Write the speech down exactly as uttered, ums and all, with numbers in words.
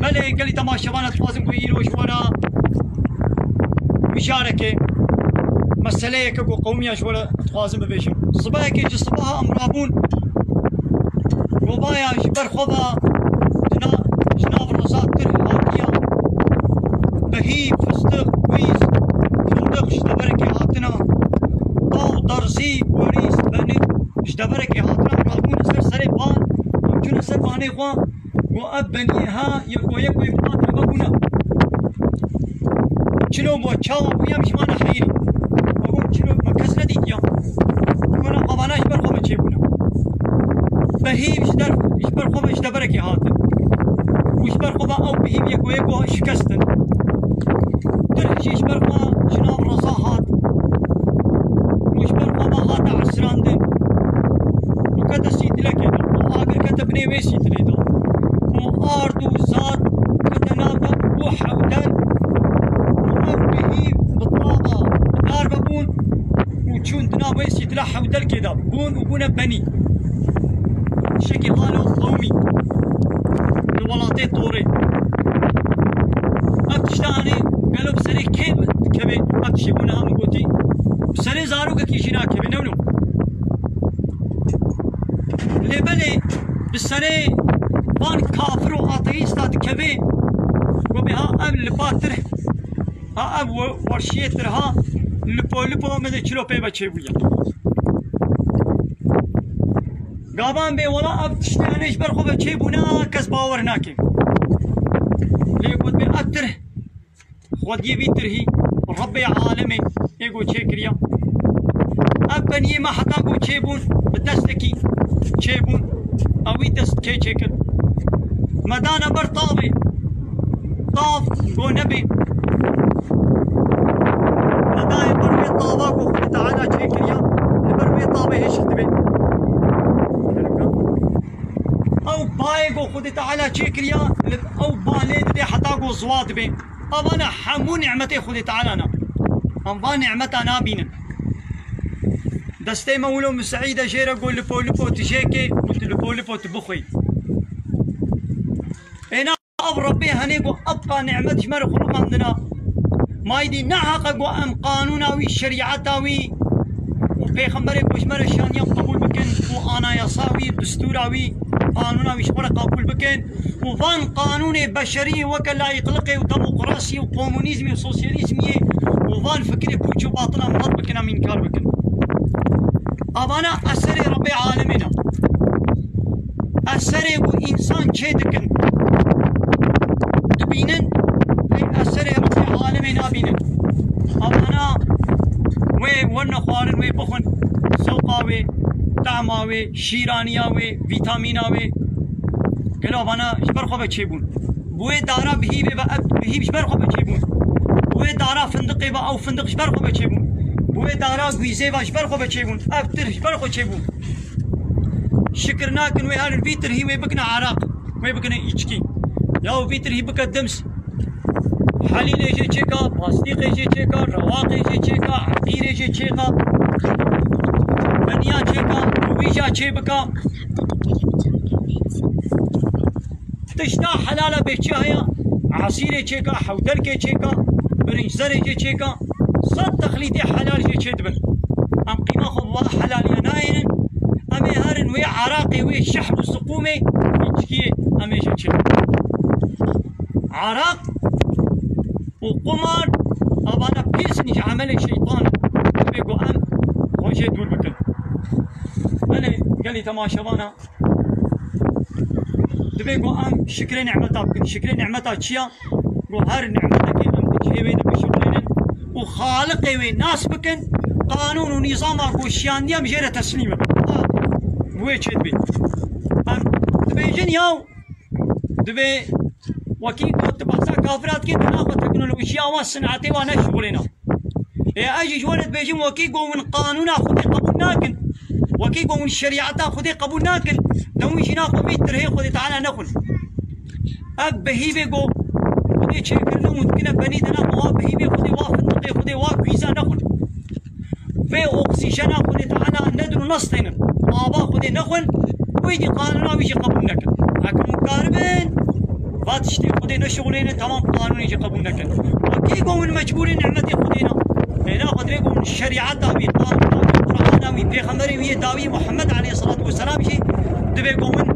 Belê, gelî temaşevan, ez dixwazim ku îro ji we re mijareke, meseleyeke ku qewmiya ji we re dixwazim bibêjim. Sibehekê ji sibeha em rabûn, kovaya ji ber xwe ve di na-, ji nav reza tirh hatiye. Behî, fistiq, wîz, findiq ji deverekê hatine. Taw, derzî, werîs, benik ji deverekê hatine. Rabûn ser serê van, em çûne ser vanê xwe. Got, ev beniyê ha, yeko yeko yê bi van teve bûne. Çilo bû, çawa bûye, em ji wana heyrî. Got, çilo, me kes nedîtiya. Got, na qavana ji ber xwe ve çêbûne. Behîv ji der, ji ber xwe ve ji deverekê hatin. Û ji ber xwe ve ew behîv yeko yeko şikestin. Tirh jî ji ber xwe ji nav reza hat. Û ji ber xwe ve hate esrandin. Û kete sîtilekê de. Û agir kete binê wê sîtilê de. Û ard û zat kete nav de û hewdel. Û ew bihî bi tava dar ve bûn. Û çûn di nav wê sîtila hewdelkê de bûn û bûne benî. Şekî halo qewmî. Li welatê Torê. Ev tişta anê gelo bi serê kê dikeve? Ev tiştê bûne ha min gotî. Bi serê zarokekî jî nakeve, ne wilo? Lê belê bi serê van kafir û ateîsta dikeve, ku bê ha ev lipa tirh, ha ev we-, werşiyê tirha lipo lipo me de çilo pê ve çêbûye. Gavan bê wela ev tiştê henê ji ber xwe ve çêbûne, kes bawer nake. Lê got bê ev tirh Xwediyê vî tirhî, Rebbê alemê ê go çêkiriya. Ev beniyê me heta go çêbûn, bi destekî çêbûn. Ewî dest kê çêkir. Me dane ber tavê. Tav go nebê. Me dayê ber wê tava go Xwedê Teala çêkiriya. Li ber wê tavê hêşik dibe. Ew bayê go Xwedê Teala çêkiriya, li ew ba lê didê heta go ziwa dibe. Evana hemû nîmetê Xwedê Teala ne. Em van nîmeta nabînin. Destê me wilo miseîde jê re go lipo lipo tu jêkê û tu lipo lipo tu bixwî. Êna ev Rebbê henê go ebqa nîmet ji me re xwe rixandina. Maydî neheqe go em qanûna wî, şerîeta wî û pêxemberê ku ji me re şandiyan qebûl bikin û anayasa wî, distûra wî, qanûna wî ji xwe re qebûl bikin. û van qanûnê beşerî weke layîqliqê û demokrasî û komunîzmî û sosyalîzmiyê û van fikirê pûç û batilan red bikin, em înkar bikin. Avana eserê Rebbê alemê ne. Eserê ku însan çê dikin, dibînin, lê eserê Rebbê alemê nabînin. Avana wê werine xwarin, wê bixwin, zewqa wê, tehma wê, şîraniya wê, vîtamîna wê. Gelo vana ji ber xwe ve çêbûn. Bi wê dara bihîvê ve ev bihîv ji ber xwe ve çêbûn. Bi wê dara findiqê ve ew findiq ji ber xwe ve çêbûn. Bi wê dara gwîzê ve ji ber xwe ve çêbûn. Ev tir ji ber xwe çêbûn. Şikir nakin wê herin vî tirhî wê bikine eraq, wê bikine îçkî. Ya û vî tirhî bike dims. Helîlê jê çêka, pastîqê jê çêka, rewaqê jê çêka, eqîrê jê çêka, beniya çêka, wîja çêbika. Tişta helala bê çi heye? Esîrê çêka, hewdelkê çêka, birinc zerê jê çêka, sed texlîtê helal jê çêdibin. Em qîma xwe bi va helaliya nayênin. Em ê herin wê eraqê, wê şehr û siqûmê, îçkiyê em ê jê çêbin. Araq û qumar, evana pîs in, ji emelê şeytan in. Divê ku em xwe jê dûr bikin. Belê, gelî temaşevana, divê ku em şikrê nîmeta bikin. Şikrê nîmeta çi ya? Ku her nîmetekê em di cihê wê de bişuxulînin û Xaliqê wê nas bikin, qanûn û nîzama ku şiyandiye em jê re teslîm bibin. Ha, wê çê dibê. Em dibêjin ya, Divê wekî ku tu behsa kafira dikî, tu naxwe teknolojiya wan, sinetê wan neşixulêne. Ê, ez jî ji we re dibêjim, wekî ku hûn qanûna Xwedê qebûl nakin, wekî ku hûn şerîeta Xwedê qebûl nakin, de hûn jî naxwe vî tirhê Xwedê Teala nexwin. Ev behîvê ku Xwedê çêkirine hûn dikine benî, de naxwe wa behîvê Xwedê, wa findiqê Xwedê, wa gwîza nexwin. Vê oksîjena Xwedê Teala nedin û nestênin. Ava Xwedê nexwin, wî dî qanûna wî jî qebûl nekin. Heke hûn karibin, Va tiştê Xwedê neşixulêne, temam qanûnê jî qebûl nekin. Va kê go win mecbûrê nimetê Xwedê ne. Êna Xwedê go win şerîeta wî, qanûna wî, Qur'ana wî, pêxemberê wî yê dawî Muhammed aleyhissalatu vesselam jî divê go win